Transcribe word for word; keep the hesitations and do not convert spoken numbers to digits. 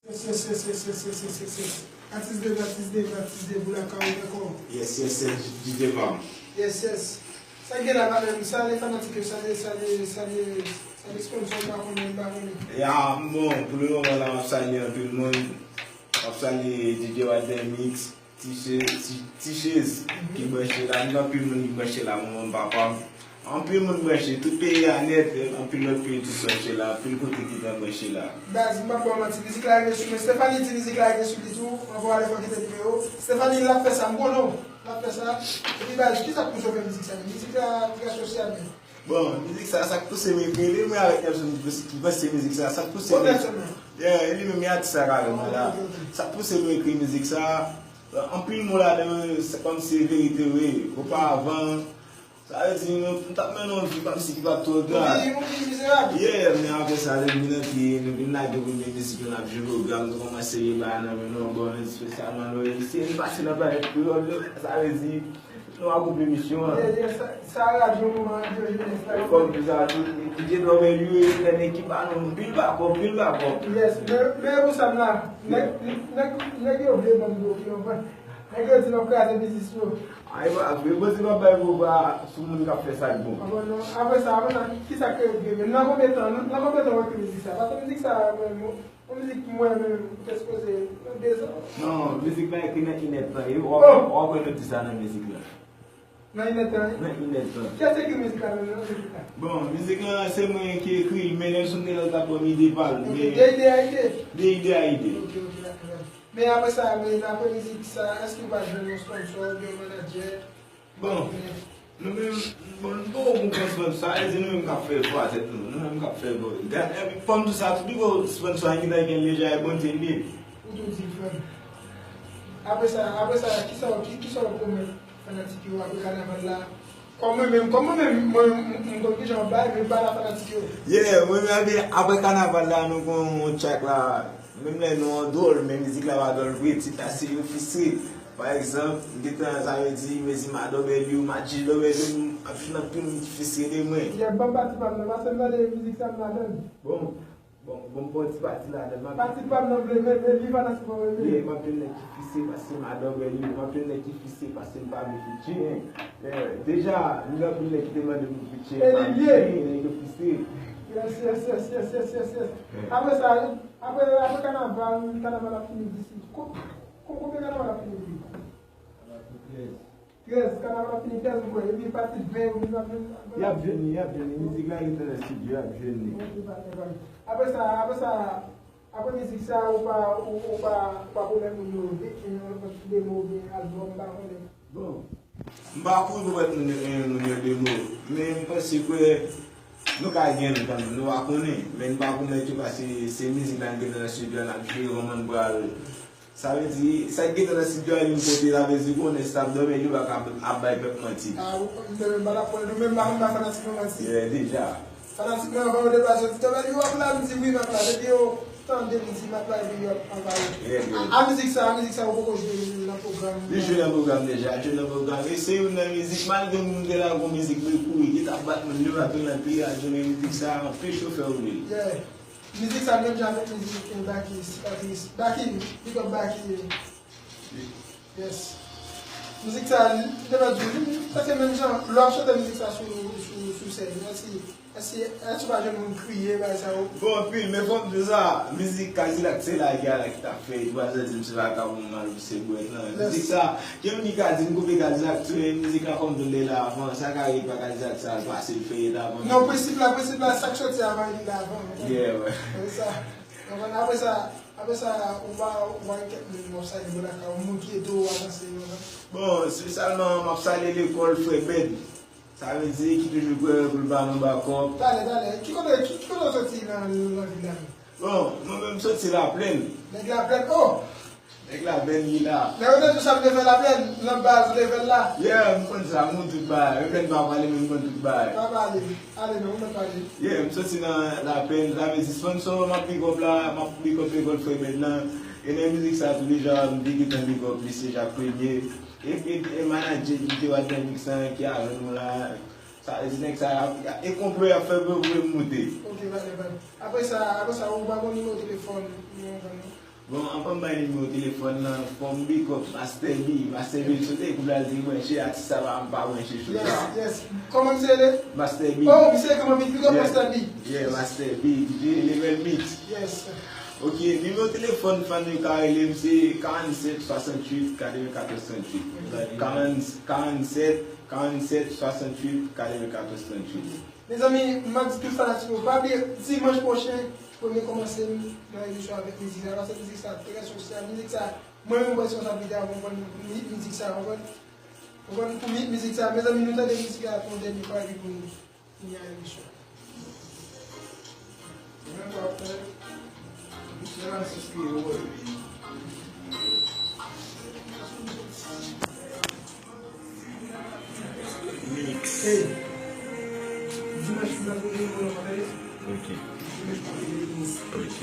Yes, yes, yes, yes, yes, yes, yes, yes, yes. Atis de, atis de, atis de, pou lakay ou ankò. Yes, yes, yes, D J Vam. Yes, yes. Sa gen la, pa menm, salye fanatik yo, salye, salye, salye, salye sponsor, m pa konnen, m pa konnen. Ya, bon, pou le moman la, m ap salye anpil moun. M ap salye D J Walter Mix, Ti Chez, Ti, Ti Chez, ki branche la. M gen anpil moun ki branche la, manman m, papa m. Anpil moun branche, tout peyi a nèt, anpil lòt peyi tou branche la, anpil kote ki tan branche la. Baz, m p ap ba w manti, mizik la rive sou mwen. Stephanie di mizik la rive sou li tou, ankò alè fò kite nimewo. Stephanie, l ap fè sa, m konnen w, l ap fè sa. Epi baz, kisa k pouse w fè mizik sa? Mizik la trè sosyal, men. Bon, mizik sa, sa k pouse m ekri li, mwen avèk Nelson ki panse mizik sa, sa k pouse m. Bon, Nelson, non? Yeah, e li menm, e atis sa karèman la. Ok, ok, ok. Sa k pouse m ekri mizik sa, anpil mo ladan yo, se kòmsi se verite vre. Oparavan, sa vle di, nou, nou t ap mennen yon vi kòmsi ki pa t twò grav. Yon vi, yon vi mizerab. Yeah, men apre sa, lè m vin antre, nou vin lage premye mizik yo, n ap jwe pwogram, nou kòmanse gen bagay nan men nou, bon, espesyalman nou reyisi, nou pase nan planèt kreyòl yo, sa vle di, nou akonpli misyon an. Yeah, yeah, sa, sa radyo moman an, radyo jenès la. Fò m di sa tou, D J Dòmèl yo, lè nèg ki ba nou, pil bakòp, pil bakòp. Yes, men, men pou sa m la, nèg, nèg, nèg yo vle ban m do, ki konprann. Nèg yo di n ap kraze biznis yo. Ay, pa vre, Bondye p ap bay gwo bra sou moun k ap fè sa k bon. Apre sa, apre sa, kisa k rive menm? Nan konbyen tan, nan konbyen tan w ekri mizik sa? Paske mizik sa, mwen, mwen, yon mizik mwen menm, m te sipoze nan dezan. Non, mizik la ekri nan inèdtan. E w ap, w ap wè nou di sa nan mizik la. Nan inèdtan, wi. Nan inèdtan. Kiyès ki ekri mizik la menm, nan mizik la? Bon, mizik la, se mwen ki ekri l, men Nelson Delal t ap ban m ide pa l. Ok, men de ide a ide? De ide a ide. Ok, ok, dakò. Men apre sa, men apre mizik sa, èske w pa jwenn yon sponsor oubyen yon manadjè? Bon, nou menm, bon, nou poko konprann sponsor, sa vle di nou menm k ap fè efò a tèt nou, nou menm k ap fè efò. Gad, epi fò m di sa tou, pi gwo sponsor ki ta gen l deja, e Bondye l ye. Ou tou di l, frè m. Apre sa, apre sa, kisa w, ki, kisa w pwomèt fanatik yo apre kanaval la? Kòm mwen menm, kòm mwen menm, mwen, m, m konn kijan w bay, men pale a fanatik yo. Yeah, mwen menm, epi apre kanaval la, nou gon yon track la, menm lè nou an dwòl, men mizik la pa dwòl vre, tit la se Yo Fistre. Pa egzanp, m gentan, sa vle di, mezi ma dòbèl yo, ma djil dòbèl yo, m ap jwenn anpil moun ki fistre de mwen. Yeah, ban m pati pa m nan, paske m tande mizik sa m ladan l. Bon, bon, bon, m pran ti pati ladan l, m ap. Pati pa m nan vle, men, men li fanatik mwen, men. Yeah, m ap jwenn nèg ki fistre paske m adore li, m ap jwenn nèg ki fistre paske m pa vle featuring. Eh, deja, m gen anpil nèg ki te mande m pou featuring, e li m pa vle featuring, nèg yo fistre. Yes, yes, yes. Apre sa, apre, apre kanaval, kanaval ap fini disi. Ko-, ko-, konbyen kanaval ap fini disi? Trèz. Trèz, kanaval ap fini trèz, m kwè. Epi pati ven, ou vin ap jwenn. Y ap jwenn li, y ap jwenn li. Mizik la gentan nan estidyo, y ap jwenn li. Ok, pa gen pwoblèm. Apre sa, apre sa, apre mizik sa, ou pa, ou, ou pa, ou pa pwomèt moun yo de, de, demo oubyen albòm, m pa konnen. Bon, m pa kouri pwomèt moun yo, eh, moun yo demo. Men m panse ke nou ka gen kanmenm, nou pa konnen. Men n pa pwomèt yo paske se mizik la n gentan nan estidyo a, n ap jwe, kòman n pral Sa vle di, sa ki gentan nan estidyo a vin pote, sa vle di konnen staff Dòmèl yo pa ka ap bay pèp manti. Ah, ou, m te menm pa t ap kwè, nou menm pa konn bay fanatik nou manti. Yeah, deja. Fanatik mwen, anvan yo deplase, yo di, "Dòmèl yo ap la?" M di, "Wi, m ap la." Depi yo tande m di, "M ap la," epi yo ap anvayi. Yeah, yeah. A, a mizik sa, a mizik sa, ou poko jwe nan pwogram. Li jwe nan pwogram deja, jwe nan pwogram. E se youn nan mizik, malgre moun te la gon mizik pou l kouri, ki t ap bat moun, li pa tounen pi a, jwe mizik sa, anpil chofè woule l. Yeah. Mizik sa menm jan avèk mizik, eh, Baky, Baky, Baky, big up Baky. Yes. Mizik sa, li te mèt di, li, li, sa se menm jan, lè w ap chante mizik sa sou, sou, sou sèn, èske, èske, èske w pa jwenn moun kriye, bagay sa yo? Bon, anpil, men fò m di sa, mizik Kadilak se la ki a la ki t ap fè, e twa zè di m se vakabon, m al pouse bwèt lan. Yes. Mizik sa, Gen moun ki ka di m koupe Kadilak tou, men mizik la kòm nou te la avan, sa ka rive pa Kadilak sa al pase l fè yèt avan. Non, prensip la, prensip la, sa k soti avan, li la avan. Yeah, wè. Apre sa, apre sa, apre sa, ou pa, ou pa gen kèk moun w ap salye bò lakay ou, moun ki ede w avanse yo la. Bon, espesyalman, m ap salye lekòl Frè Bèd. Sa vle di, ki toujou prè pou l ba nou bakòp. Talè, talè. Ki kote, ki, ki kote w soti nan, nan vil la menm? Bon, mwen menm m soti Laplèn. Nèg Laplèn, oh! Nèg Laplèn, li la. Nèg yo te di w sa m te fè Laplèn, nan baz, ou te fè l la. Yeah, m konn sa, m konn tout bagay. Yo fè n pa pale, men m konn tout bagay. Pa pale. Ale non, ou mèt pale. Yeah, m soti nan Laplèn, sa vle di sponsor m ap big up la, m ap big up lekòl Frè Bèd lan. E nan mizik sa tou deja, m te gentan big up lise Jak Premye. E, e, e manadjè ki te Walter Mix lan ki avè nou la. Sa vle di nèg sa y ap, y ap, e konplo y ap fè pou yo, pou yo moute. Ok, pa gen pwoblèm. Apre sa, apre sa, ou pa gon nimewo telefòn, non, non, non. Bon, anvan m bay nimewo telefòn nan, fò m big up Master B. Master B, sou te kou l al di branche, atis sa pa, m pa branche sou sa. Yes, yes. Kòman misye rele? Master B. Oh, misye kòman big up Master B. Yeah, Master B, D J Level Mix. Yes. Ok, nimewo telefòn fan yo ka rele m se karannset swasantuit katrevenkatòz tranntuit. Karannset, karannset swasantuit katrevenkatòz tranntuit. Mezanmi, m ap di tout fanatik yo, pa bliye, dimanch pwochen, premye kòmanse m nan emisyon avèk mizik sa, paske mizik sa trè sosyal, mizik sa, mwen menm m pran responsablite a pou m konn hit mizik sa, ou konprann? Ou konprann, pou m hit mizik sa, mezanmi, nou tande mizik la pou yon dènye fwa epi pou nou fini ak emisyon. Mwen menm m ap fè, mwen ap enspire w. Mix. Hey. Dimanch, m ap fè yon Ok. Ok.